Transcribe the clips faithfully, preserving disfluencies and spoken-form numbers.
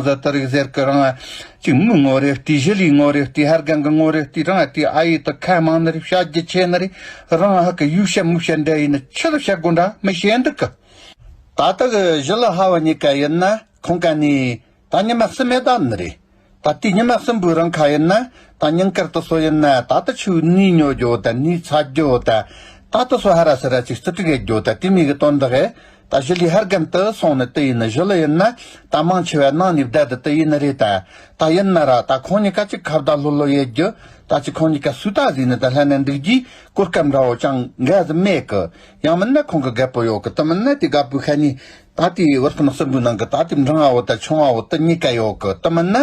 ཟ་ད་རིག་ཟེར་གི། རང་ཅིག་མོའི་ངོ་རེ་བལྟས། ཞི་ལིའི་ངོ་རེ་བལྟས། ཧར་གན་གི་ངོ་རེ་བལྟས། རང་དེ་ཨ་ཡེ་དེ་ཁ་མང་ནི་རེད། བཤད་རྒྱུ་ཆེ་ནི་རེད། རང་ཧ་གི་ཡུག་བཤད་མུག་བཤད་འདྲ་ཡིན་ན་ཆི་ཟིག་བཤད་དགོས་འདྲ་མི་ཤེས་འདུག་གི། ད་ལྟ་གི་ཞི་ལི་ཧ་བ་གཉིས་ཀ་ཡིན་ན་ཁོང་ཀ་ནས་ད་ཉི་མ་གསུམ་མེད་ད་ནི་རེད། ད་དེའི་ཉི་མ་གསུམ་པོའི་རིང་ཁ་ཡིན་ན། ད་ཉིན་དཀར་དེ་ཚོ་ཡིན་ན། ད་ལྟ་ཆུ་ནས་ཉོ་རྒྱུ་དང་ནས་ཚ་རྒྱུ་དང་། ད་དེ་ཚོ་ཧ་ར་སི་ར་ཅིག་རྩིས་སྤྲོད་ཡེད་རྒྱུ་དང་། དེ་མོ་གི་དོན་དག་གི། ད་ཞི་ལི་ཧར་གན་དུ་སོང་ནི་དེ་ཡིན་ན། ཞི་ལི་ཡིན་ན་ད་མང་ཆེ་བ་ནང་ནས་བསྡད་དེ་དེ་ཡིན་ནི་རེད། ད་ད་ཡིན་ན་ར་ད་ཁོང་གཉིས་ཀ་ཅིག་ཁ་བརྡ་ལྷོད་ལྷོད་ཡེད་རྒྱུ། ད་ཅིག་ཁོང་གཉིས་ཀ་སུས་ད་ཟིག་ནི་ད་ལྷན་ནས་འདུག་རྒྱུའི་གོ་སྐབས་འདྲ་བོ་ཅང་འགའ་ཟིག་མེད་གི། ཡང་མིན་ན་ཁོང་གི་རྒད་པོ་ཡོད་གི། དེ་མིན་ན་དེ་རྒད་པོའི་ཁ་ནས། ད་དེའི་བར་ཁང་གསུམ་པོའི་ནང་གི་ད་དེ་འབྲིང་བ་བོ་དང་ཆུང་བ་བོ་དེ་གཉིས་ཀ་ཡོད་གི། དེ་མིན་ན་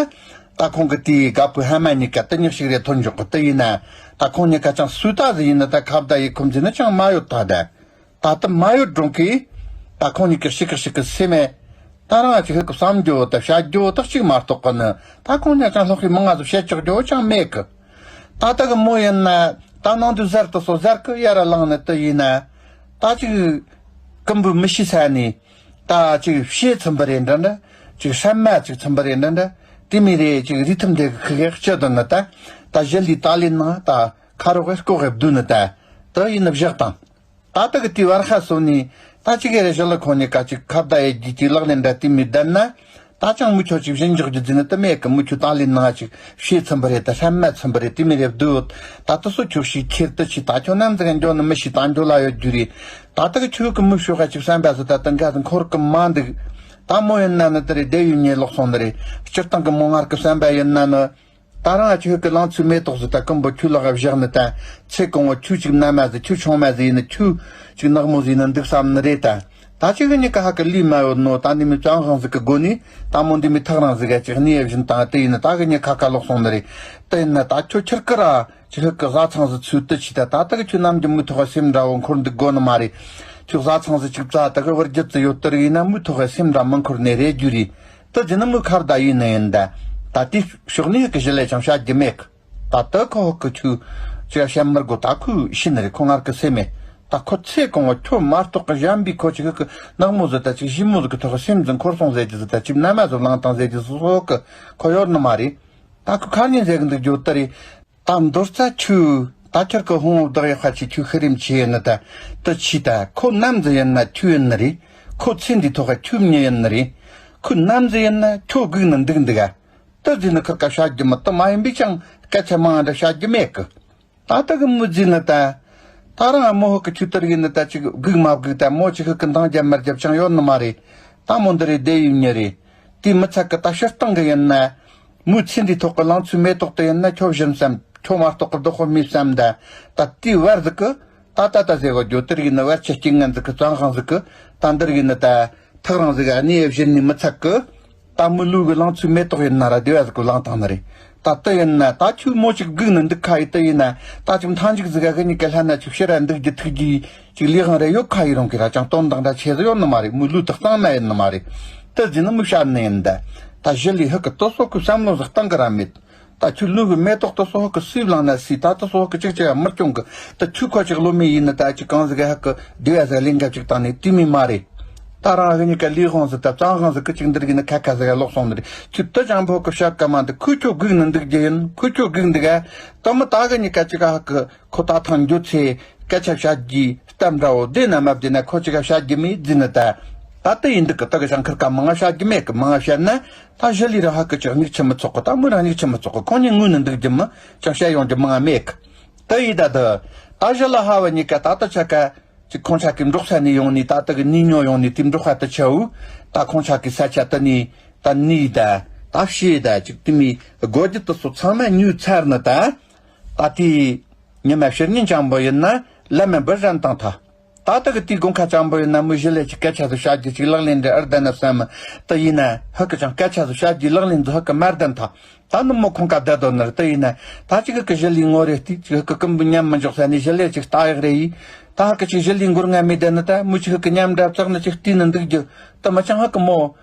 ད་ཁོང་གི་དེའི་རྒད་པོའི་ཧ་མ་གཉིས་ཀ་དེ་གཉིས་ཤིག་རེ་ཐོན་འཇོག་གི། དེ་ཡིན་ན་ད་ཁོང་གཉིས་ཀ་ཅང་སུས་ད་ཟིག་ཡིན་ན་ད་ཁ་བརྡ་ཡེད་ཁོམ་ཟིག་ནི་ཅང་མ་ཡོད་ད། ད་ད་དེ་མ་ཡོད་རུང་གི། ད་ཁོང་གཉིས་ཀ་ཞིག་གི་ཞིག་གི་སེམས་མེད། ད་རང་ཅིག་ཧུ་གི་བསམ་རྒྱུ་བོ་དང་བཤད་རྒྱུ་བོ་དག་ཅིག་མ་གཏོགས་གི་ནི། ད་ཁོང་གཉིས་ཀ་ཅང་ལྷག་གི་མང་ང་ཟིག་བཤད་ཆོག་རྒྱུ་བོ་ཅང་མེད་གི། ད་ལྟ་གི་མོ་ཡིན་ན་ད་ནང་དུ་ཟར་དུ་སོ་ཟར་གི་ཡ་ར་ལངས་ནི་དེ་ཡིན་ན། ད་ཅིག་ཀུན་པོའི་མི་ཤི་ས་ནས་ད་ཅིག་ཕྱེ་ཚིམ་པ་རེད་འདྲ་འདྲ། ཅིག་སྲན་མ་ཅིག་ཚིམ་པ་རེད་འདྲ་འདྲ། དེ་མོ་རེད། ཅིག་རི་ཐུམ་དེ་གི་ཁི་གེ་སྤྱི་དོན་ནི་ད། ད་ཞི་ལི་ཏཱ་ལི་ནང་ད་ཁ་རོག་གི་ལྐོག་གི་བསྡུ་ནི་ད། དེ་ཡིན་ན་བཞག་དང་། ད་ལྟ་གི་དེའི་བར་ཁ་སོང་ནས་ད་ཅིག་གེ་རེ་ཞི་ལི་ཁོང་གཉིས་ཀ་ཅིག་ཁ་བརྡ་ཡེད་རྒྱུ་ཅིག་ལག་ལེན་འདྲ་དེ་མོ་བསྡད་ན། ད་ཅང་མོ་ཁྱོད་ཅིག་བཞིན་འཇོག་རྒྱུ་ཟེར་ནི་དེ་མེད་གི། མོ་ཁྱོད་ཏཱ་ལི་ནང་ཅིག་ཕྱེ་ཚིམ་པ་རེད། ད་སྲན་མ་ཚིམ་པ་རེད། དེ་མོ་རེད་འདུག། ད་དེ་ཚོ་ཁྱོད་ཤིག་ཁྱེར་དུ་ཆི། ད་ཁྱོད་ནམ་ཟིག་འགྱོ་ནི་མི་ཤེས། ད་འགྱོ་ལ་ཡོད་རྒྱུ་རེད། ད་ལྟ་གི་ཁྱོད་གི་མོ་ཤོག་ཁ་ཅིག་བསམ་པ་ཟིག་ད་ད་འགའ་ཟིག་འཁོར་གི་མ་འདུག། ད་མོ་ཡིན་ན་ནི་དེ་རེད། བསྡད་ཡུལ་ཉེ་ལོག་སོང་ནི་རེད། སྤྱིར་བཏང་གི་མོ་སྔར་གི་བསམ་པ་ཡིན་ན་ནི། ད་རང་ཨ་ཅིག་ཧུ་གི་ལང་ཚོའི་མེ་ཏོག་ཟིག་ད་ཀུན་པོ་ཁྱོད་ལག་བཞག་ནི་ད། ཚེ་གང་བོ་ཁྱོད་ཅིག་མནའ་མ་ཟིག། ཁྱོད་ཆུང་མ་ཟིག་ཡིན་ན། ཁྱོད་ཅིག་ནག་མོ་ཟིག་ཡིན་ན་འདུག་བསམ་ནི་རེད་ད། ད་ཅིག་གི་གཉིས་ཀ་ཧ་གི་ལུས་མ་ཡོད་ནོ། ད་འདི་མོ་བཙོན་ཁང་ཟིག་གི་སྒོ་ནས་ད་མོ་འདི་མོ་ཐག་རིང་ཟིག་ག་ཅིག་གནས་བཞིན་དང་། དེ་ཡིན་ན་ད་གི་གཉིས་ཁ་ཁ་ལོག་སོང་ནི་རེད། དེ་ཡིན་ན་ད་ཁྱོད་ཁྱེར་ཀི་ར་ཅིག་ཧུ་གི་བཟའ་ཚང་ཟིག་ཚུལ་དུ་ཆི་ད། ད་ད་གི་ཁྱོད་ནམ་རྒྱུན་མོ་ཐོག་ག་སེམས་འདྲ་བོ་འཁོར་འདུག་དགོས་ནི་མ་རེད། ཁྱོད་བཟའ་ཚང་ཟིག་ཅིག་བཙལ་ད་གི་བུ་རྒྱུད་ཟིག་ཡོད་དེ་རིགས་ཡིན་ན་མོ་ཐོག་ག་སེམས་འདྲ་མི་འཁོར་ནི་རེད་རྒྱུ་རེད། ད་ཇི་ནི་མོ་ཁ་བརྡ་ཡིན་ནི་ཡིན་ད། ད་དེ་ཕྱོགས་ནས་ཧུ་གི་ཞི་ལི་ཅང་བཤད་རྒྱུ་མེད་གི། ད་ད་ཁོ་ཧུ་གི་ཁྱོད་ཅི་ཡ་བཤད་མི་དགོས། ད་ཁོས་ཤི་ནི་རེད། ཁོ་སྔར་གི་སེམས་མེད། ད་ཁོ་ཚེ་གང་བོ་ཁྱོད་མ་གཏོགས་གི་གཞན་པའི་ཁོ་ཅིག་ཧུ་གི་ནག་མོ་ཟིག་ད་ཅིག་ཞི་མོ་ཟིག་གི་ཐོག་ག་སེམས་ཟིག་འཁོར་སོང་ཟེར་རྒྱུ་ཟིག་ད། ཅིག་མནའ་མ་ཟིག་བླངས་བཏང་ཟེར་རྒྱུ་ཟིག་ཧུ་གི་ཁོ་ཡོད་ནི་མ་རེད། ད་ཁོ་ཁ་ཉིན་ཟེར་གི་འདུག་རྒྱུ་དེ་རེད། ད་མདོར་ཙ་ཆུ། ད་ཁྱེད་ཀྱི་ཧོང་བདག་ཡག་ཁ་ཆེ། ཁྱོད་ཤི་རིམ་ཆེ་ནི་ད། དུ་ཆི་ད། ཁོ་ནམ་ཟིག་ཡིན་ན་ཁྱོད་ཡིན་ནི་རེད། ཁོ་ཚེ་འདིའི་ཐོག་ག་ཁྱོད་མྱི་ཡིན་ནི་རེད། ཁོ་ནམ་ཟིག་ཡིན་ན་ཁྱོད་སྒུག་ནི་འདུག་འདུག་ག། དུ་ཟིག་ནི་ཁིར་ཀ་བཤད་རྒྱུ་མི་དུ་མ་ཡིན་པས་ཅང་སྐད་ཆ་མང་འདྲ་བཤད་རྒྱུ་མེད་གི། ད་ལྟ་གི་མོ་ཟིག་ནི་ད། ད་རང་མོ་ཧུ་གི་ཆུ་དར་གི་ནི་ད་ཅིག་སྒུག་མ་སྒུག་ད། མོ་ཅིག་ཧུ་གི་འདང་རྒྱབ་མར་རྒྱབ་ཅང་ཡོད་ནི་མ་རེད། ད་མོ་འདི་རེད། བསྡད་ཡུལ་ཉེ་རེད། དེ་མི་ཚད་གི་ད་སྤྱིར་བཏང་གི་ཡིན་ན། མོའི་ཚེ་འདིའི་ཐོག་གི་ལང་ཚོའི་མེ་ཏོག་དེ་ཡིན་ན་ཁྱོད་བཞིན་བསམ། ཁྱོད་མ་གཏོགས་གི་བདག་པོ་མེད་བསམ་ད། ད་དེའི་བར་ཟིག་གི་ད་ད་ད་ཟེར་བ་རྒྱུ་དེར་ཡིན་ན་བར་ཆད་རྐྱེན་ངན་ཟིག་གི་བཙོན་ཁང་ཟིག་གི་ད་འདིར་ཡིན་ན་ད་ཐག་རིང་ཟིག་ག་གནས་བཞིན་ནི་མི་ཚད་གི། ད་མི་ལུས་གི་ལང་ཚོའི་མེ་ཏོག་ཡིན་ན་ར་བདེ་བ་ཟིག་གི་བླངས་བཏང་ནི་རེད། ད་དེ་ཡིན་ན་ད་ཁྱོད་མོ་ཅིག་སྒུག་ནི་འདུག་ཁ་ཡི། དེ་ཡིན་ན་ད་ཅིག་མཐའ་མཇུག་ཟིག་ག་གི་གཉིས་ཀ་ལྷན་ན་ཅིག་ཕྱིར་ར་འདུག་རྒྱུ་ཐུག་རྒྱུ་ཅིག་ལས་དབང་རེ་ཡོད་ཁ་ཡི་རུང་གི་ར་ཅང་དོན་དང་འདྲ་ཆེ་ཟིག་ཡོད་ནི་མ་རེད། མོའི་ལུས་དག་གཙང་མ་ཡིན་ནི་མ་རེད། དེ་ཟིན་ནི་མོས་བཤད་ནི་ཡིན་ད། ད་ཞི་ལི་ཧུ་གི་དེ་སོགས་གི་བསམ་བློ་ཟིག་བཏང་གི་ར་མེད། ད་ཁྱོད་ལུས་གི་མེ་ཏོག་དེ་སོགས་ཧུ་གི་སུས་བླངས་ན་སུས། ད་དེ་སོགས་ཧུ་གི་ཅིག་ཅིག་ཡ་མི་སྐྱོང་གི། ད་ཁྱོད་ཁོ་ཅིག་བློ་མེད་ཡིན་ནི་ད་ཅིག་གང་ཟིག་ག་ཧུ་གི་བདེ་བ་ཟིག་ལེན་ག་ཅིག་བཏང་ནི་དེ་མོ་མ་རེད། ད་རང་གི་གཉིས་ཀ་ལས་དབང་ཟིག་ད་བཙོན་ཁང་ཟིག་གི་ཅིག་འདིར་གི་ནི་ཁ་ཁ་ཟིག་ག་ལོག་སོང་ནི་རེད། ཁྱོད་དེ་ཅང་ཕོ་གི་བཤད་ག་མ་འདུག། ཁོས་ཁྱོད་སྒུག་ནི་འདུག་རྒྱུ་ཡིན། ཁོས་ཁྱོད་སྒུག་འདུག་ག། ད་མི་ད་གི་གཉིས་ཀ་ཅིག་ག་ཧུ་གི་ཁོ་ད་ཐང་འགྱོ་ཚེ་སྐད་ཆ་བཤད་རྒྱུའི་གཏམ་འདྲ་བོ་བདེ་ན་མ་བདེ་ན་ཁོ་ཅིག་ག་བཤད་རྒྱུ་མེད་ཟིན་ནི་ད། ད་དེ་ཡིན་འདུག་གི། ད་གི་ཅང་ཁིར་ཀ་མང་ང་བཤད་རྒྱུ་མེད་གི། མང་ང་བཤད་ན་ད་ཞི་ལི་ར་ཧུ་གི་ཅིག་སྙིང་རྗེ་མི་ཚོགས་གི། ད་མོ་ར་སྙིང་རྗེ་མི་ཚོགས་གི། ཁོང་གཉིས་ངུ་ནི་འདུག་རྒྱུ་མི་ཅང་བཤད་ཡོང་རྒྱུ་མང་ང་མེད་གི། དེ་ཡིན་ད་དུ་ད་ཞི་ལི་ཧ་བ་གཉིས་ཀ་ད་ལྟ་ཆ་ག་ཅིག་ཁོང་ཆ་གི་འབྲོག་ས་ནས་ཡོང་ནི། ད་ལྟ་གི་ནས་ཉོ་ཡོང་ནི་དེ་འབྲོག་ཁ་དུ་ཆ་བོ། ད་ཁོང་ཆ་གི་ས་ཆ་དེ་ནས་ད་ནས་ད་ད་ཤེས་ད་ཅིག་དེ་མོ་སྒོ་རྒྱུ་དེ་ཚོ་ཚང་མ་ཉོས་ཚར་ནི་ད། ད་དེ་ཉི་མ་ཕྱི་ཉིན་ཅང་པོ་ཡིན་ན་ལམ་མི་འབུ་རན་བཏང་ཐལ། ད་ལྟ་གི་དེའི་དགོང་ཁ་ཅང་པོ་ཡིན་ན་མོ་ཞི་ལི་ཅིག་སྐད་ཆ་ཟིག་བཤད་རྒྱུ་ཅིག་ལག་ལེན་འདྲ་ཨར་ད་ན་བསམ། དེ་ཡིན་ན་ཧུ་གི་ཅང་སྐད་ཆ་ཟིག་བཤད་རྒྱུའི་ལག་ལེན་ཟིག་ཧུ་གི་མ་ཨར་ད་ཐལ། ད་ནི་མོ་ཁོང་ཀ་བསྡད་དོ་ནི་རེད། དེ་ཡིན་ན་ད་ཅིག་ཧུ་གི་ཞི་ལིའི་ངོ་རེ་བལྟས། ཅིག་ཧུ་གི་ཀུན་པོ་མཉམ་མི་འཇོག་ས་ནས་ཞི་ལི་ཅིག་ལྟ་ཡག་རེ་ཡིས། ད་ཧུ་གི་ཅིག་ཞི་ལིའི་མགོ་རྔ་མེད་བསྡད་ནི་ད། མོ་ཅིག་ཧུ་གི་མཉམ་འདྲ་བཙག་ནི་ཅིག་བལྟས་ནི་འདུག་རྒྱུ་དེ་མི་ཅང་ཧུ་གི་མོ་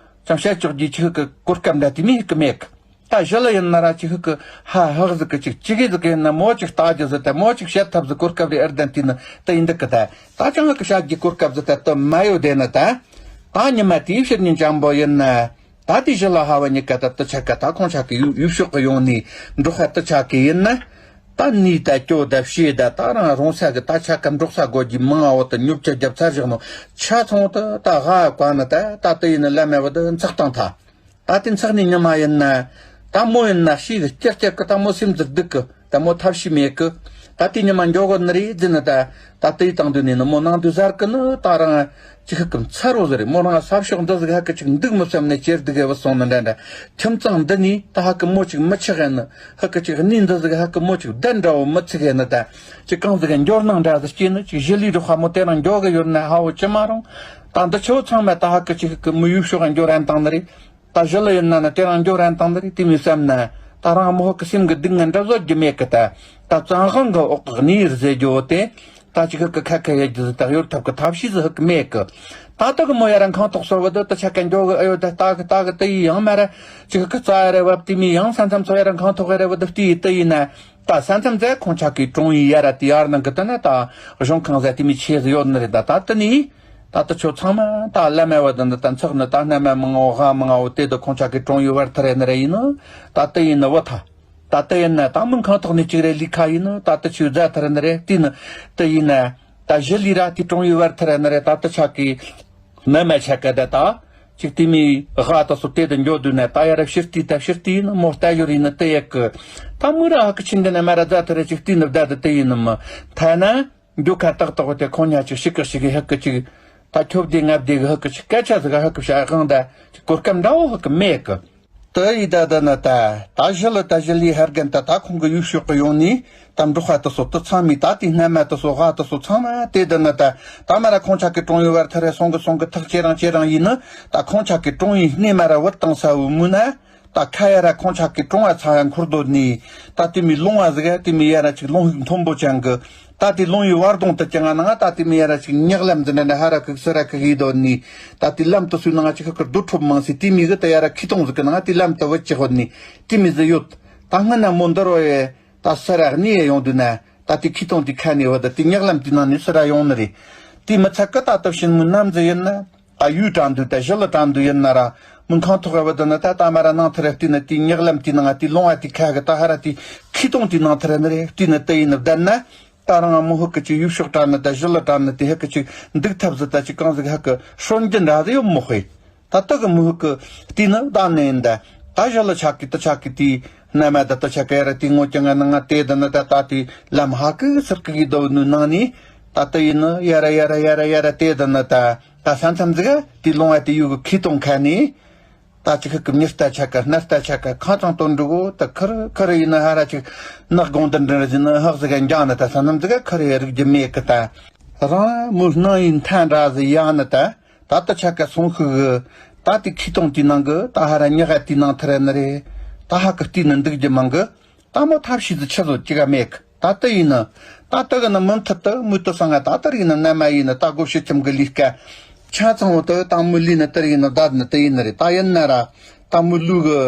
ཅང་བཤད་ཆོག་རྒྱུ་ཅིག་ཧུ་གི་གོ་སྐབས་འདྲ་དེ་མོ་ཧུ་གི་མེད་གི། ད་ཞི་ལི་ཡིན་ན་ར་ཅིག་ཧུ་གི་ཧ་ཧག་ཟིག་གི་ཅིག་ཅི་གི་ཟིག་གི་ཡིན་ན་མོ་ཅིག་ལྟ་རྒྱུ་ཟིག་ད། མོ་ཅིག་བཤད་ཐབས་ཟིག་གོ་སྐབས་རེ་ཨར་ད་དེ་ནི་དེ་ཡིན་འདུག་གི། ད་ད་ཅང་ཧུ་གི་བཤད་རྒྱུ་གོ་སྐབས་ཟིག་ད་དེ་མ་ཡོད་དེ་ནི་ད། ད་ཉི་མ་དེའི་ཕྱི་ཉིན་ཅང་པོ་ཡིན་ན། ད་དེ་ཞི་ལ་ཧ་བ་གཉིས་ཀ་ད་དུ་ཆ་ཀ་ད་ཁོང་ཆ་ཀ་ཡུ་ཡུ་ཤོག་གི་ཡོང་ནི་འབྲོག་ཁ་དུ་ཆ་ཀ་ཡིན་ན། ད་ནི་ད་སྐྱོ་ད་ཤེས་ད་ད་རང་རོང་ས་གི་ད་ཆ་ཀ་འབྲོག་ས་དགོས་ཀྱི་མང་ཨ་བོ་ད་ཉོབ་ཆ་རྒྱབ་ཚར་བཞག་ནོ། ཆ་ཚང་ད་ད་ཧ་བ་ན་ད་ད་དུ་ཡིན་ན་ལ་མེ་བ་ད་འཚག་བཏང་ཐ། ད་དེ་འཚག་ནི་ཉི་མ་ཡིན་ན། ད་མོ་ཡིན་ན་ཤི་གི་སྐྱར་སྐྱར་གི་ད་མོ་སེམས་ཟིར་སྡུག་གི། ད་མོ་ཐབས་ཤེས་མེད་གི། ད་དེ་ཉི་མ་མགྱོགས་གི་ནི་རེད་ཟེར་ནི་ད། ད་དེ་ཡི་དང་དུ་ནི་ནི་མོ་ནང་དུ་གཟར་གི་ནི་ད་རང་ཅི་ཤི་གི་མཚར་རོ་ཟེར་རེད། མོ་རང་ས་ཕྱོགས་འདི་ཟིག་ཧ་གི་ཅིག་འདུག་མི་བསམ་ནས་ཅེར་སྡུག་གི་བུད་སོང་ནི་འདྲ་འདྲ། ཁྱིམ་ཚང་འདི་ནི་ད་ཧ་གི་མོ་ཅིག་མི་ཆགས་གི་ནི། ཧ་གི་ཅིག་གནས་འདི་ཟིག་ཧ་གི་མོ་ཅིག་བདེ་འདྲ་བོ་མི་ཚིག་གི་ནི་ད། ཅིག་གང་ཟིག་གི་འགྱོར་སྣང་འདྲ་ཟིག་སྐྱེས་ནི་ཅིག་ཞི་ལི་རུ་ཧ་མོ་དེ་རང་མགྱོགས་གི་ཡོད་ན་ཧ་བོ་ཅི་མ་རུང་། ད་འདི་ཆོ་ཚང་མ་ད་ཧ་གི་ཅིག་ཧ་གི་མི་ཡུལ་ཕྱོགས་ག་འགྱོ་རན་བཏང་ནི་རེད། ད་ཞི་ལི་ཡིན་ན་ནི་དེ་རང་འགྱོ་རན་བཏང་ནི་རེད། དེ་མི་བསམ་ན་ད་རང་མོ་ཧ་གི་སེམས་གི་སྡུག་བསྔལ་འདྲ་བཟོ་རྒྱུ་མེད་གི། ད་ད་བཙན་དབང་གི་འོག་གི་གནས་ཡུལ་ཟེར་རྒྱུ་བོ་དེ་ད་ཅིག་ཧ་གི་ཁ་ཁ་ཡ་རྒྱུ་ཟིག་ད་གཡོལ་ཐབས་གི་ཐབས་ཤེས་ཟིག་ཧ་གི་མེད་གི། ད་ད་གི་མོ་ཡ་ར་ཁང་ཐོག་སོ་བ་དུ་ད་ཆ་ཀ་འགྱོ་གི་ཨ་ཡོ་ད་ད་གི་ད་གི་ད་ཡི་ཡང་མ་ར་ཅིག་ཧ་གི་རྩ་ཡ་ར་བབ་དེ་མི་ཡང་ས་མཚམས་ཚོ་ཡ་ར་ཁང་ཐོག་ཡ་ར་བ་དུ་དེ་ཡི་ད་ཡིན་ན། ད་ས་མཚམས་ཟེར་ཁོང་ཆ་གི་ཀྲོང་ཡིན་ཡ་ར་དེ་ཡར་ནང་གི་ད་ན་ད་གཞུང་ཁང་ཟེར་དེ་མི་ཆེ་ཟིག་ཡོད་ནི་རེད། ད་ད་ད་ནི་ད་ད་ཆོ་ཚང་མ་ད་བླ་མ་བ་དང་ད་ཚག་ནི་ད་སྣ་མ་མང་ངོ་ཧ་མང་ངོ་དེ་ད་ཁོང་ཆ་གི་ཀྲོང་ཡིན་བར་ཐར་ཡ་ནི་རེད་ཡིན་ནོ། ད་ད་ཡིན་ནི་བ་ཐ། ད་ད་ཡིན་ན་ད་མི་ཁང་ཐོག་ནི་གཅིག་རེད་ལི་ཁ་ཡིན་ནོ། ད་ད་ཆོས་རྫ་ཐར་ནི་རེད། དེ་ནི་ད་ཡིན་ན་ད་ཞི་ལི་ར་དེ་ཀྲོང་ཡིན་བར་ཐར་ནི་རེད། ད་ད་ཆ་གི་མ་མ་ཆ་ག་ད་ད་ཅིག་དེ་མི་ཧ་ད་སོ་དེ་ད་འགྱོ་དུས་ན་ད་ཡ་ར་ཕྱིར་ཏི་ད་ཕྱིར་ཏི་ཡིན་ནི་མོ་ལྟ་ཡོད་ཡིན་ནི་ད་ཡ་གི། ད་མི་ར་ཧ་གི་ཆིན་དེ་ན་མ་ར་རྫ་ཐར་རེད། ཅིག་དེ་ནི་བདའ་ད་དེ་ཡིན་ནི་མི་ཐ་ན། འགྱོ་ཁ་ཏག་ཏག་དེ་ཁོང་ཉ་ཅིག་ཤི་ཀི་ཤི་གི་ཧ་ཀི་ཅིག་ད་ཁྱོབ་དེ་ངབ་དེ་གི་ཧ་ཀི་ཅིག་སྐད་ཆ་ཟིག་ཧ་ཀི་བྱ་གང་ད་ཅིག་གོ་སྐབས་འདྲ་བོ་ཧ་ཀི་མེད་གི། དེ་ཡི་ད་ད་ན་ད་ད་ཞི་ལི་ད་ཞི་ལི་ཧར་གན་ད་ད་ཁོང་གི་ཡུལ་ཤོག་གི་ཡོང་ནི་ད་འབྲོག་ཁ་དུ་སོ་དུ་ཚང་མི་ད་དེ་སྣ་མ་དུ་སོ་ཧ་དུ་སོ་ཚང་མ་དེ་ད་ན་ད་ད་མ་ར་ཁོང་ཆ་གི་ཀྲོང་ཡུལ་བར་ཐར་རེ་སོང་གི་སོང་གི་ཐག་ཅེ་རང་ཅེ་རང་ཡིན་ནི། ད་ཁོང་ཆ་གི་ཀྲོང་ཡིན་སྣེ་མ་ར་བུད་བཏང་ས་བུ་མུ་ན། ད་ཁ་ཡ་ར་ཁོང་ཆ་གི་ཀྲོང་བ་ཚ་ཡ་འཁུར་དོ་ནི། ད་དེ་མི་ལོང་བ་ཟིག་ཡ་དེ་མི་ཡ་ར་ཅིག་ལོང་ཧིག་མཐོན་པོ་ཅན་གི། ད་དེ་ལོང་ཡི་བར་དོང་དུ་ཅང་ང་ནང་ད་དེ་མི་ཡ་ར་ཅིག་ཉག་ལམ་ཟིན་ན་ཧ་ར་ཁིག་སི་ར་ཁིག་ཡི་དོ་ནི། ད་དེ་ལམ་དུ་སུའི་ནང་ཅིག་ཁ་ཁར་རྡོ་ཁྲོབ་མང་སི་དེ་མི་གི་ད་ཡ་ར་ཁི་ཏོང་ཟིག་གི་ནང་དེ་ལམ་དུ་བུད་ཅི་ཧོ་ནི། དེ་མི་ཟི་ཡོད། ད་སྔ་ན་མོ་འདི་རོ་ཡེ། ད་སི་ར་གནས་ཡོང་དུས་ན། ད་དེ་ཁི་ཏོང་དེ་ཁ་ནས་བ་ད་དེ་ཉག་ལམ་དེ་ནང་ནས་སི་ར་ཡོང་ནི་རེད། དེ་མི་ཚད་ཀི་ད་ལྟ་ཕྱིན་མི་ནམ་ཟི་ཡིན་ན། ད་ཡུལ་དྲན་དུས་ད་ཞི་ལི་དྲན་དུས་ཡིན་ན་ར། མི་ཁང་ཐོག་གི་བུ་དུ་ནི་ད་ད་མ་ར་ནང་ཐི་རེ་བལྟས་ནི་དེའི་ཉག་ལམ་དེའི་ནང་དེའི་ལོང་བ་དེའི་ཁ་གི་ད་ཧ་ར་དེའི་ཁི་སྟོང་དེའི་ནང་ཐི་རེ་ནི་རེ་བལྟས་ནི་དེ་ཡིན་ནི་བསྡད་ན། ད་རང་མོ་ཧུ་གི་ཅིག་ཡུལ་ཕྱོགས་དྲན་ནི་ད་ཞི་ལི་དྲན་ནི་དེ་ཧུ་གི་ཅིག་འདུག་ཐབས་ཟི་ད་ཅིག་གང་ཟིག་ཧུ་གི་སྲོལ་རྒྱུན་འདྲ་ཟི་ཡོད་མོ་ཧེ། ད་ད་གི་མོ་ཧུ་གི་བལྟས་ནི་བསྡད་ནི་ཡིན་ད། ད་ཞི་ལི་ཆག་གི་ད་ཆག་གི་དེའི་ན་མ་ད་ད་ཆག་གི་ཡ་ར་དེའི་ངོ་ཅི་ང་ནི་ང་དེ་ད་ནི་ད་ད་དེའི་ལམ་ཧ་གི་སིར་གི་གི་དོ་ནུ་ནང་ནི། ད་ད་ཡིན་ནི་ཡ་ར་ཡ་ར་ཡ་ར་ཡ་ར་དེ་ད་ནི་ད། ད་ས་མཚམས་ཟིག་ག་དེ་ལོང་བ་དེ་ཡུལ་གི་ཁི་སྟོང་ཁ་ནས། ད་ཅིག་ཁི་གི་མྱི་རྟ་ཆ་ག་སྣ་རྟ་ཆ་ག་ཁ་ཚང་དོན་འགྲུག་གོ་ད་ཁི་རི་ཁི་རི་ཡིན་ན་ཧ་ར་ཅིག་ནག་དགོང་དུ་འདྲི་རི་ཟིན་ན་ཧག་ཟིག་ག་འགྱངས་ན་ད་ས་མཚམས་ཟིག་ག་ཁི་རི་རིག་རྒྱུ་མེད་གི་ད། རང་མོ་སྣང་ཡིན་ཐན་འདྲ་ཟིག་ཡང་ནི་ད། ད་ད་ཆ་ག་སོང་ཤི་གི། ད་དེ་ཁི་སྟོང་དེའི་ནང་གི་ད་ཧ་ར་ཉི་ཧ་དེའི་ནང་ཐི་རེ་ནི་རེ། ད་ཧ་གི་བལྟས་ནི་འདུག་རྒྱུ་མང་གི། ད་མོ་ཐབས་ཤེས་ཟིག་ཆི་ཟོ་ཅི་ག་མེད་གི། ད་ལྟ་ཡིན་ནི། ད་ལྟ་གི་ནི་མུ་མཐུད་དུ་མུ་ཏི་སང་ང་ད་ལྟར་ཡིན་ནི་ནམ་མ་ཡིན་ནི་ད་སྒོ་ཕྱི་ཁྱིམ་གི་ལས་ཀ། ཆ་ཚང་བོ་དུ་ད་མུ་ལི་ནི་ལྟར་ཡིན་ནི་བསྡད་ནི་དེ་ཡིན་ནི་རེད། ད་ཡིན་ན་ར་ད་མུ་ལུ་གི་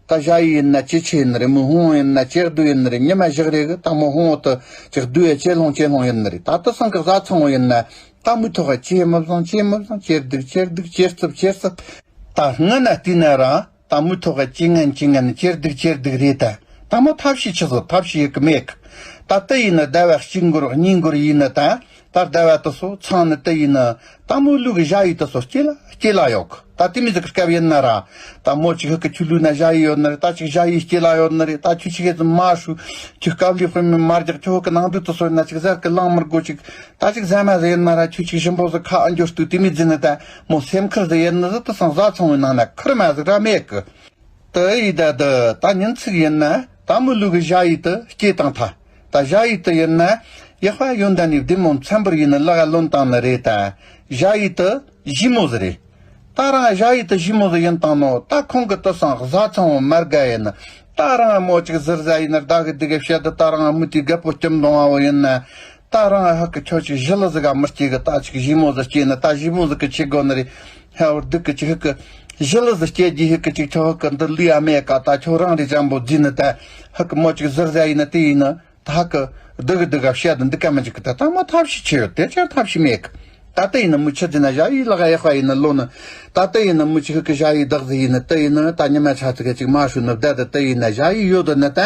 ད་ཞ་ཡི་ཡིན་ན་ཅི་ཆེ་ཡིན་ནི་རེད། མུ་ཧོང་ཡིན་ན་ཅེར་སྡུ་ཡིན་ནི་རེད། ཉི་མ་བཞག་རེ་གི་ད་མུ་ཧོང་དུ་ཅིག་སྡུ་ཡ་ཅེ་ལོང་ཅེ་ལོང་ཡིན་ནི་རེད། ད་ལྟ་སང་གི་བཟའ་ཚང་བོ་ཡིན་ན་ད་མུ་ཐོག་ག་ཅེ་མི་བཟང་ཅེ་མི་བཟང་ཅེར་སྡུག་ཅེར་སྡུག་ཅེར་རྩུབ་ཅེར་རྩུབ། ད་སྔ་ན་བལྟས་ན་ར། ད་མུ་ཐོག་ག་ཅི་ངན་ཅི་ངན་ཅེར་སྡུག་ཅེར་སྡུག་རེད་ད། ད་མོ་ཐབས་ཤེས་ཆི་ཟོ་ཐབས་ཤེས་ཡི་གི་མེད་གི། ད་ལྟ་ཡིན་ན་ཟླ་བ་གཅིག་འགོར་གཉིས་འགོར་ཡིན་ན་ད། ད་ཟླ་བ་དུ་སོ་ཚང་ནི་ད་ཡིན་ན་ད་མོ་ལུག་གི་ཞ་ཡི་དུ་སོ་སྐྱེ་ལ་སྐྱེ་ལ་ཡོད་གི། ད་དེ་མི་ཟིག་གི་སྐབས་ཡིན་ན་ར། ད་མོ་ཅིག་ཧུ་གི་ཁྱོད་ལུས་ན་ཞ་ཡི་ཡོད་ནི་རེད། ད་ཅིག་ཞ་ཡི་སྐྱེ་ལ་ཡོད་ནི་རེད། ད་ཁྱོད་ཅིག་ཧེ་ཙི་མ་ཧྲུ། ཁྱོད་སྐབས་ལི་དཔེ་མི་མ་རྒྱག་ཁྱོད་ཧུ་གི་ནང་དུ་དུ་སོ་ཡིན་ན་ཅིག་ཟར་གི་ལང་མི་དགོས་ཅིག། ད་ཅིག་ཟ་མ་ཟ་ཡིན་ན་ར་ཁྱོད་ཅིག་ཞིམ་པོ་ཟིག་ཁ་ཨ་འགྱོ་སྟུ་དེ་མི་འཛིན་ནི་ད། མོ་སེམས་ཁུར་ཟིག་ཡིན་ནི་ཟིག་དུ་སང་བཟའ་ཚང་བའི་ནང་ན་ཁུར་མ་ཟིག་ར་མེད་གི། དེ་ཡི་ད་དུ་ད་ཉིན་ཚིག་ཡིན་ན་ད་མི་ལུག་གི་ཞ་ཡི་དུ་སྐྱེ་བཏང་ཐལ། ད་ཞ་ཡི་དུ་ཡིན་ན་ཡག་པ་ཡོན་ཏན་ནི་བདེ་མོ་འཚམ་པར་ཡིན་ནི་ལག་ལོན་བཏང་ནི་རེད་ད། ཞ་ཡི་དུ་ཞི་མོ་ཟིག་རེད། ད་རང་ཞ་ཡི་དུ་ཞི་མོ་ཟིག་ཡིན་བཏང་ནོ་ད་ཁོང་གི་དུ་སང་བཟའ་ཚང་བའི་མར་དགའ་ཡིན་ནི། ད་རང་མོ་ཅིག་ཟུར་ཟ་ཡིན་ནི་ད་གི་དི་གི་བཤད་དུ་ད་རང་མུ་ཏི་རྒད་པོ་སྐྱིམ་གདོང་བ་བོ་ཡིན་ན། ད་རང་ཧ་གི་ཁྱོད་ཅིག་ཞི་ལི་ཟིག་ག་མི་སྐྱེ་གི། ད་ཅིག་ཞི་མོ་ཟིག་སྐྱེས་ན་ད་ཞི་མོ་ཟིག་གི་ཆི་དགོ་ནི་རེད། ཧ་བར་སྡུག་གི་ཅིག་ཧ་གི་ཞི་ལི་ཟིག་སྐྱེ་རྒྱུ་ཧ་གི་ཅིག་ཁྱོད་ཧ་གི་འདི་ལུས་ཨ་མེད་ཀ། ད་ཁྱོད་རང་རེ་ཅང་པོ་རྫི་ནི་ད་ཧ་གི་མོ་ཅིག་ཟུར་ཟ་ཡིན་ན་དེ་ཡིན་ན་ད་ཧ་གི་སྡུག་གི་སྡུག་ག་བཤད་དུ་འདི་ཀ་མི་འཇིག་གི། ད་ད་མ་ཐབས་ཤེས་ཆེ་ཡོད་དེ་ཅང་ཐབས་ཤེས་མེད་གི། ད་ལྟ་ཡིན་ན་མི་ཆི་ཟིན་ན་ཞ་ཡི་ལག་ཡག་པ་ཡིན་ན་ལོ་ན། ད་ལྟ་ཡིན་ན་མི་ཆི་ཧི་ཀི་ཞ་ཡི་བདག་ཟིན་ཡིན་ན་ལྟ་ཡིན་ན་ད་ཉི་མ་ཆ་ཚིག་ག་ཅིག་མ་ཧྲུ་ན་བདག་ད་ལྟ་ཡིན་ན་ཞ་ཡི་ཡོད་ན་ད་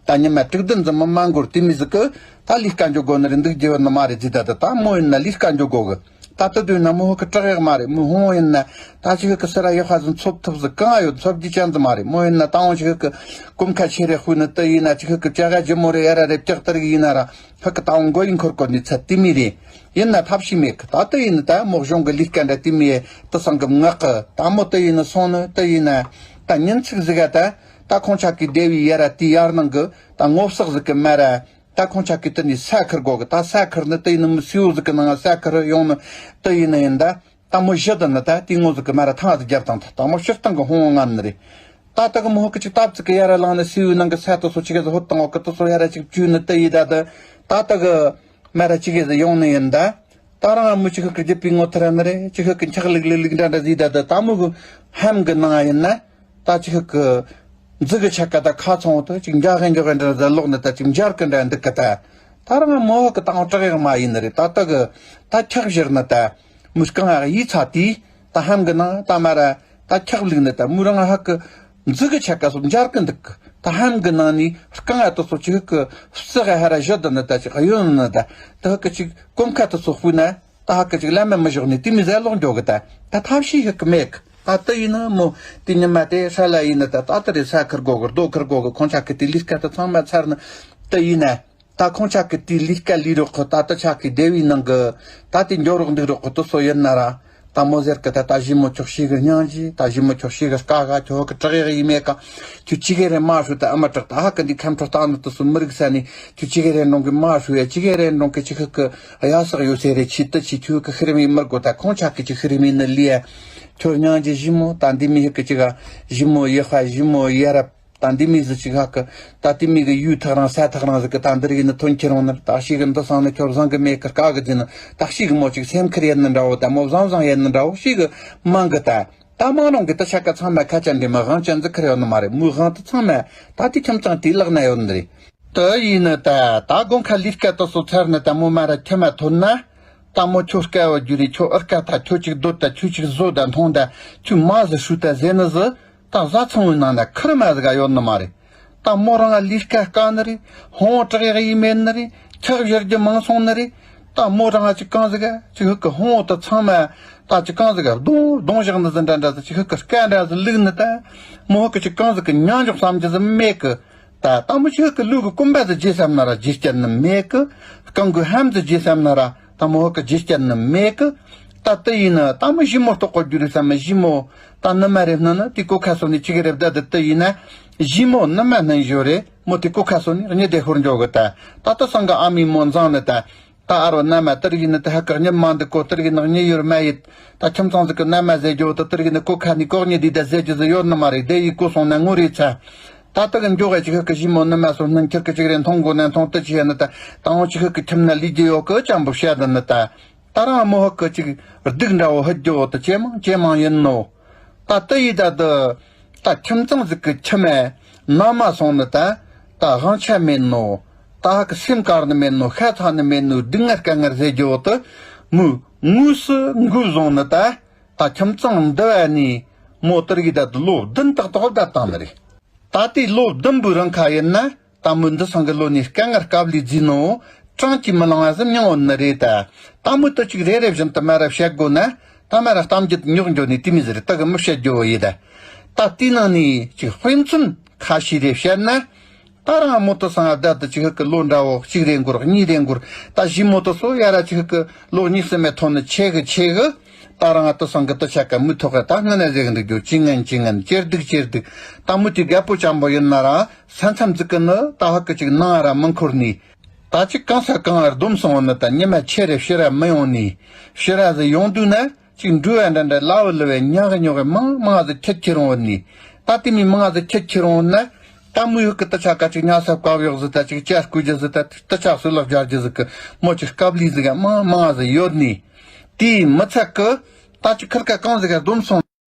ད་ཉི་མ་དྲུག་བདུན་ཙམ་མ་མ་འགོར་དེ་མི་ཟིག་གི་ད་ལས་ཀ་འཇོག་དགོ་ནི་རེད། འདུག་རྒྱུ་ཡོད་ནི་མ་རེད་ཟིན། ད་ད་ད་མོ་ཡིན་ན་ལས་ཀ་འཇོག་དགོ་གི། ད་ལྟ་དུས་ན་མོ་ཧི་ཀི་སྐྲག་ཡག་མ་རེད། མོ་ཧོང་ཡིན་ན་ད་ཆི་ཧི་ཀི་སི་ར་ཡག་པ་ཟིན་ཚོབ་ཐུབ་ཟིག་གང་ཡོད་ཚོབ་རྒྱུ་ཅན་ཟིག་མ་རེད། མོ་ཡིན་ན་ད་འོང་ཆི་ཧི་ཀི་གོམ་ཁ་ཆེ་རེ་ཧུ་ནི་ལྟ་ཡིན་ན་ཆི་ཧི་ཀི་ཅ་ག་ཇི་མོ་རེ་ཡ་ར་རེ་ལྕགས་ལྟར་གི་ཡིན་ན་ར། ཧ་ཀི་ཏའོ་མགོ་ཡིན་འཁོར་གོ་ནི་ཚད་དེ་མི་རེད། ཡིན་ན་ཐབས་ཤེས་མེད་གི། ད་ལྟ་ཡིན་ན་ད་མོ་གཞུང་གི་ལས་ཀ་འདྲ་དེ་མི་ཡེ་ད་སང་གི་ངག་གི་ད་མོ་ལྟ་ཡིན་ན་སོང་ནི་ལྟ་ཡིན་ན་ད་ཉིན་ཚིག་ཟིག་ག་ད་ད་ཁོང་ཆ་གི་སྡེ་བའི་ཡ་ར་དེ་ཡར་ནང་གི་ད་ངོ་བསག་ཟིག་གི་མ་ར་ད་ཁོང་ཆ་གི་ལྟ་ནི་ས་ཁུར་གོ་གི། ད་ས་ཁུར་ནི་ལྟ་ཡིན་ན་མི་སེའུ་ཟིག་གི་ནང་ས་ཁུར་ཡོང་ནི་ལྟ་ཡིན་ན་ཡིན་ད། ད་མོ་ཞི་ད་ནི་ད་དེ་ངོ་ཟིག་གི་མ་ར་ཐང་ཟིག་རྒྱབ་དང་ད་ད་མོ་སྤྱིར་བཏང་གི་ཧོང་ངམ་ནི་རེད། ད་ལྟ་གི་མོ་ཧོ་ཀི་ཅིག་སྟབས་ཙིག་གི་ཡ་ར་ལངས་ནས་སེའུ་ནང་གི་ས་དུ་སོ་ཅི་གེ་ཟིག་ཧོ་དང་འོ་ཀི་དུ་སོ་ཡ་ར་ཅིག་བཅུས་ནི་ལྟ་ཡི་ད་ད་ད་ལྟ་གི་མ་ར་ཅི་གེ་ཟིག་ཡོང་ནི་ཡིན་ད། ད་རང་མོ་ཅི་ཧི་ཀི་རྒྱུ་པི་ངོ་ཐི་ར་ནི་རེད། ཅི་ཧི་ཀི་འཁྱག་ལིག་ལིག་ལིག་འདྲ་འདྲ་ཟིག་ད་ད་ད་མོ་གི་ཧམ་གི་ནང་ཡིན་ན་ད་ཅི་ཧི་ཀི་མཛུ་གི་ཆ་ཀ་ད་ཁ་ཚོང་དུ་ཅིག་འཇའ་གི་འཇོག་གི་འདྲ་ཟ་ལོག་ནི་ད་ཅིག་འཇར་གི་འདྲ་འདུག་གི་ད། ད་རང་མོ་ཧོ་ཀི་ད་འོ་སྐྲག་ཡག་མ་ཡིན་ནི་རེད། ད་ལྟ་གི་ད་འཁྱག་བཞིར་ནི་ད། མུ་རྐང་ཡག་ཡིད་ཚ་དེས་ད་ཧམ་གི་ནང་ད་མ་ར་ད་འཁྱག་བླུགས་ནི་ད་མུ་རང་ཧ་གི་མཛུ་གི་ཆ་ཀ་སོ་འཇར་གི་འདུག་གི། ད་ཧམ་གི་ནང་ནས་རྐང་ཡག་དུ་སོ་ཅིག་ཧི་གི་བསི་ག་ཧ་ར་བཞི་དུ་ནི་ད་ཅིག་གཡོན་ནི་ད་ད་ཧ་གི་ཅིག་གོམ་ཁ་དུ་སོ་ཧུ་ན་ད་ཧ་གི་ཅིག་ལ་མེ་མི་ཞོག་ནི་དེ་མི་ཟ་ལོག་འཇོག་གི་ད། ད་ཐབས་ཤེས་ཧི་གི་མེད་གི། ད་ལྟ་ཡིན་ན་མོ་དེ་ཉི་མ་དེ་ཧྲ་ལ་ཡིན་ན་ད་ད་ལྟ་རེ་ས་ཁུར་གོ་གི་རྡོ་ཁུར་གོ་གི་ཁོང་ཆ་གི་དེ་ལས་ཀ་ད་ཚང་མ་ཚར་ནི་ད་ཡིན་ན། ད་ཁོང་ཆ་གི་དེའི་ལས་ཀ་ལས་རོགས་ཁོ་ད་ལྟ་ཆ་གི་སྡེ་བའི་ནང་གི་ད་དེ་འགྱོ་རོགས་འདུག་རོགས་ཁོ་དུ་སོ་ཡིན་ན་ར། ད་མོ་ཟེར་གི་ད་ད་ཞི་མོ་ཁྱོད་ཤི་གི་སྙིང་རྗེ། ད་ཞི་མོ་ཁྱོད་ཤི་གི་དཀའ་ག་ཁྱོད་ཧ་གི་སྐྲག་ཡག་ཡིན་མེད་ག། ཁྱོད་ཅི་གེ་རེ་མ་ཧྲུ་ད་ཨ་མ་སྐྲག་ད་ཧ་གི་འདི་ཁམས་ཁྲོ་ལྟ་ནི་དུ་སོ་མི་རིག་ས་ནི་ཁྱོད་ཅི་གེ་རེ་འགྲོང་གི་མ་ཧྲུ་ཡ་ཅི་གེ་རེ་འགྲོང་གི་ཅི་ཧ་གི་ཡ་སག་ཡོད་སེ་རེ་ཆི་ཏི་ཆི་ཁྱོད་ཧ་གི་ཧི་རི་མི་རྒོ། ད་ཁོང་ཆ་གི་ཅི་ཧི་རི་མི་ནི་ལི་ཡ་ཁྱོད་སྙིང་རྗེ་ཞི་མོ། ད་འདི་མི་ཧ་གི་ཅི་ག་ཞི་མོ་ཡེ་ཧ་ཞི་མོ་ཡེ་རབ། ད་འདི་མི་ཟིག་ཅིག་ཧ་གི་ད་དེ་མི་གི་ཡུལ་ཐག་རིང་ས་ཐག་རིང་ཟིག་གི་ད་འདིར་ཡིན་ནི་ཐོན་ཁྱེར་འོང་ནི། ད་ཤི་གི་འདི་སང་ནི་ཁྱོད་བཟང་གི་མེད་གི་དཀའ་གི་ཟིན་ནི། ད་ཤི་གི་མོ་ཅིག་སེམས་ཁུར་ཡེད་ནི་འདྲ་བོ་ད་མོ་བཟང་བཟང་ཡེད་ནི་འདྲ་བོ་ཤི་གི་མང་གི་ད། ད་མང་རུང་གི་ད་ཆ་ག་ཚང་མ་ཁ་ཅན་འདི་མ་དབང་ཅན་ཟིག་ཁུར་ཡོད་ནི་མ་རེད། མོའི་དབང་དུ་ཚང་མ་ད་དེ་ཁྱིམ་ཚང་དེའི་ལག་ན་ཡོད་ནི་རེད། དེ་ཡིན་ནི་ད་ད་དགོང་ཁ་ལས་ཀ་དུ་སོ་ཚར་ནི་ད་མོ་མ་ར་ཁྱིམ་མ་ཐོན་ན། ད་མོ་ཁྱོད་སྐལ་བ་རྒྱུ་རེད། ཁྱོད་ཨར་ཀ་ད་ཁྱོད་ཅིག་སྡོད་ད་ཁྱོད་ཅིག་བཟོ་ད་མཐོང་ད་ཁྱོད་མ་ཟི་ཧྲུ་ད་ཟེར་ནི་ཟི། ད་བཟའ་ཚང་བའི་ནང་ན་ཁུར་མ་ཟིག་ག་ཡོད་ནི་མ་རེད། ད་མོ་རང་ལས་ཀ་དཀའ་ནི་རེད། ཧོང་དྲག་ཡག་ཡིན་མེད་ནི་རེད། ཁྲག་བཞུར་རྒྱུ་མང་སོང་ནི་རེད། ད་མོ་རང་ཅིག་གང་ཟིག་ག་ཅིག་ཧུ་གི་ཧོང་དུ་ཚང་མ་ད་ཅིག་གང་ཟིག་ག་རྡུང་རྡུང་བཞག་ནི་ཟིག་འདྲ་འདྲ་ཟིག་ཅིག་ཧུ་གི་སྐད་འདྲ་ཟིག་བླུགས་ནི་ད། མོ་ཧུ་གི་ཅིག་གང་ཟིག་གི་མྱང་འཇོག་བསམ་རྒྱུ་ཟིག་མེད་གི། ད་ད་མོ་ཅིག་ཧུ་གི་ལུག་གི་རྐུན་པ་ཟིག་བརྗེ་བསམ་ན་ར་བརྗེ་སྐྱར་ནི་མེད་གི། རྐང་གི་ཧམ་ཟིག་བརྗེ་བསམ་ན་ར། ད་མོ་ཧོ་ཀི་རྗེས་བསྐྱར་ནི་མེད་གི། ད་དེ་ཡིན་ན་ད་མོ་ཞི་མོ་ལྟོགས་གོ་རྒྱུ་རེད་བསམ་མ། ཞི་མོ་ད་ནུ་མ་རེ་སྣུན་ན་དེ་ཀོ་ཁ་སོ་ནི་ཅི་གི་རེད། ད་དེ་དེ་ཡིན་ན་ཞི་མོ་ནུ་མ་སྣུན་ཞོ་རེད། མོ་དེ་ཀོ་ཁ་སོ་ནི་གཉིད་དེ་ཤོར་འཇོག་གི། ད་ད་ད་སང་གི་ཨ་མའི་མོ་མཛངས་ནི་ད། ད་ཨ་རོ་ན་མ་དེར་ཡིན་ནི་དེ་ཧ་ཀ་གཉིད་མ་འདུག་གོ། དེར་ཡིན་ནི་གཉིད་ཡོར་མ་ཡིད། ད་ཁྱིམ་ཚང་ཟིག་གི་ན་མ་ཟེར་རྒྱུ་དེ་དེར་ཡིན་ནི་ཀོ་ཁ་ནི་ཀོ་གཉིད་དེ་ད་ཟེར་རྒྱུ་ཟིག་ཡོད་ནི་མ་རེད། དེ་ཡི་ཀོ་སོང་ན་ངོ་རེ་ཚ། ད་ལྟ་གི་མགྱོགས་ཡ་ཅིག་ཧུ་གི་ཞི་མོ་ནུ་མ་སོ་སྣུན་ཁྱེར་གི་ཅིག་རེ་མཐོང་དགོ་ན་མཐོང་དུ་ཆི་ཡ་ནི་ད། ད་འོ་ཅིག་ཧུ་གི་ཁྱིམ་ན་ལུས་རྒྱུ་ཡོད་གི་ཅམ་པོ་བཤད་ད་ནི་ད། ད་རང་མོ་ཧུ་གི་ཅིག་སྡུག་འདྲ་བོ་ཧུ་རྒྱུ་བོ་ད་ཇེ་མང་ཇེ་མང་ཡིན་ནོ། ད་དེ་ཡི་ད་དུ་ད་ཁྱིམ་ཚང་ཟིག་གི་ཁྱིམ་མེ་ནང་མ་སོང་ནི་ད། ད་དབང་ཆ་མེད་ནོ། ད་ཧུ་གི་སེམས་དཀར་ནི་མེད་ནོ། ཤ་ཚ་ནི་མེད་ནོ། སྡུག་བསྔལ་དཀའ་ངལ་ཟེར་རྒྱུ་བོ་ད་མོ་དངོས་སུ་འགོས་བཟུང་ནི་ད། ད་ཁྱིམ་ཚང་འདི་བ་ནི་མོ་དེར་གི་ད་དུ་ལོ་བདུན་ཏག་ཏག་བསྡད་བཏང་ནི་རེད། ད་ལྟའི་ལོ་བདུན་པོའི་རིང་ཁ་ཡིན་ན་ད་མོ་འདི་སང་གི་ལོ་ནས་དཀའ་ངལ་དཀའ་ལས་རྫིས་ནོ། གྲངས་ཀྱིས་མི་ལང་བ་ཟིག་མྱོང་ཡོད་ནི་རེད་ད། ད་མོ་དུ་ཅིག་རེ་རེ་བཞིན་དུ་མ་ར་བཤད་དགོ་ན་ད་མ་ར་གཏམ་རྒྱུད་རྙོག་འགྱོ་ནི་དེ་མི་ཟེར་ད་གི་མི་བཤད་རྒྱུ་བོ་ཡིན་ད། ད་དེའི་ནང་ནས་ཅིག་དཔེ་མཚོན་ཁ་ཤས་རེ་བཤད་ན། ད་རང་མོ་དུ་སང་བསྡད་དུ་ཅིག་ཧུ་གི་ལོ་འདྲ་བོ་གཅིག་རེ་འགོར་གཉིས་རེ་འགོར། ད་ཞི་མོ་དུ་སོ་ཡ་ར་ཅིག་ཧུ་གི་ལོ་གཉིས་སུ་མེད་ཐོན་ནི་ཆེ་གི་ཆེ་གི། ད་རང་ང་དུ་སང་གི་དུ་ཆ་ཀ་མི་ཐོག་ག་ད་སྔ་ན་ཟེར་གི་འདུག་རྒྱུ་ཅི་ངན་ཅི་ངན་ཅེར་སྡུག་ཅེར་སྡུག། ད་མོ་དེ་རྒད་པོ་ཅམ་པོ་ཡིན་ན་ར་ས་མཚམས་ཟིག་གི་ནི་ད་ཧུ་གི་ཅིག་ནང་ར་མི་འཁོར་ནི། ད་ཅིག་གང་ས་གང་བར་སྡོམ་སོང་བ་ནི་ད་ཉི་མ་ཆེ་རེ་ཕྱི་ར་མི་ཡོང་ནི། ཕྱི་ར་ཟིག་ཡོང་དུས་ན། ཅིག་འགྲུལ་བ་འདྲ་འདྲ་ལ་བུ་ལུ་བའི་ཉག་གི་ཉོག་གི་མང་མང་ཟིག་ཁྱེད་ཁྱེར་འོང་ནི། ད་དེ་མི་མང་ཟིག་ཁྱེད་ཁྱེར་འོང་ན། ད་མོ་ཡུག་གི་དུ་ཆ་ཀ་ཅིག་ཉག་ས་བཀའ་བཞག་ཟིག་ད་ཅིག་ཅ་སྐུ་རྒྱུ་ཟིག་ད་དུ་ཆ་སུ་ལག་སྦྱར་རྒྱུ་ཟིག་གི་མོ་ཅིག་སྐབས་ལི་ཟིག་ག་མང་མང་ཟིག་ཡོད་ནི། དེའི་མི་ཚད་གི་ད་ཅིག་ཁིར་ཀ་གང་ཟིག་ག་སྡོམ་སོང་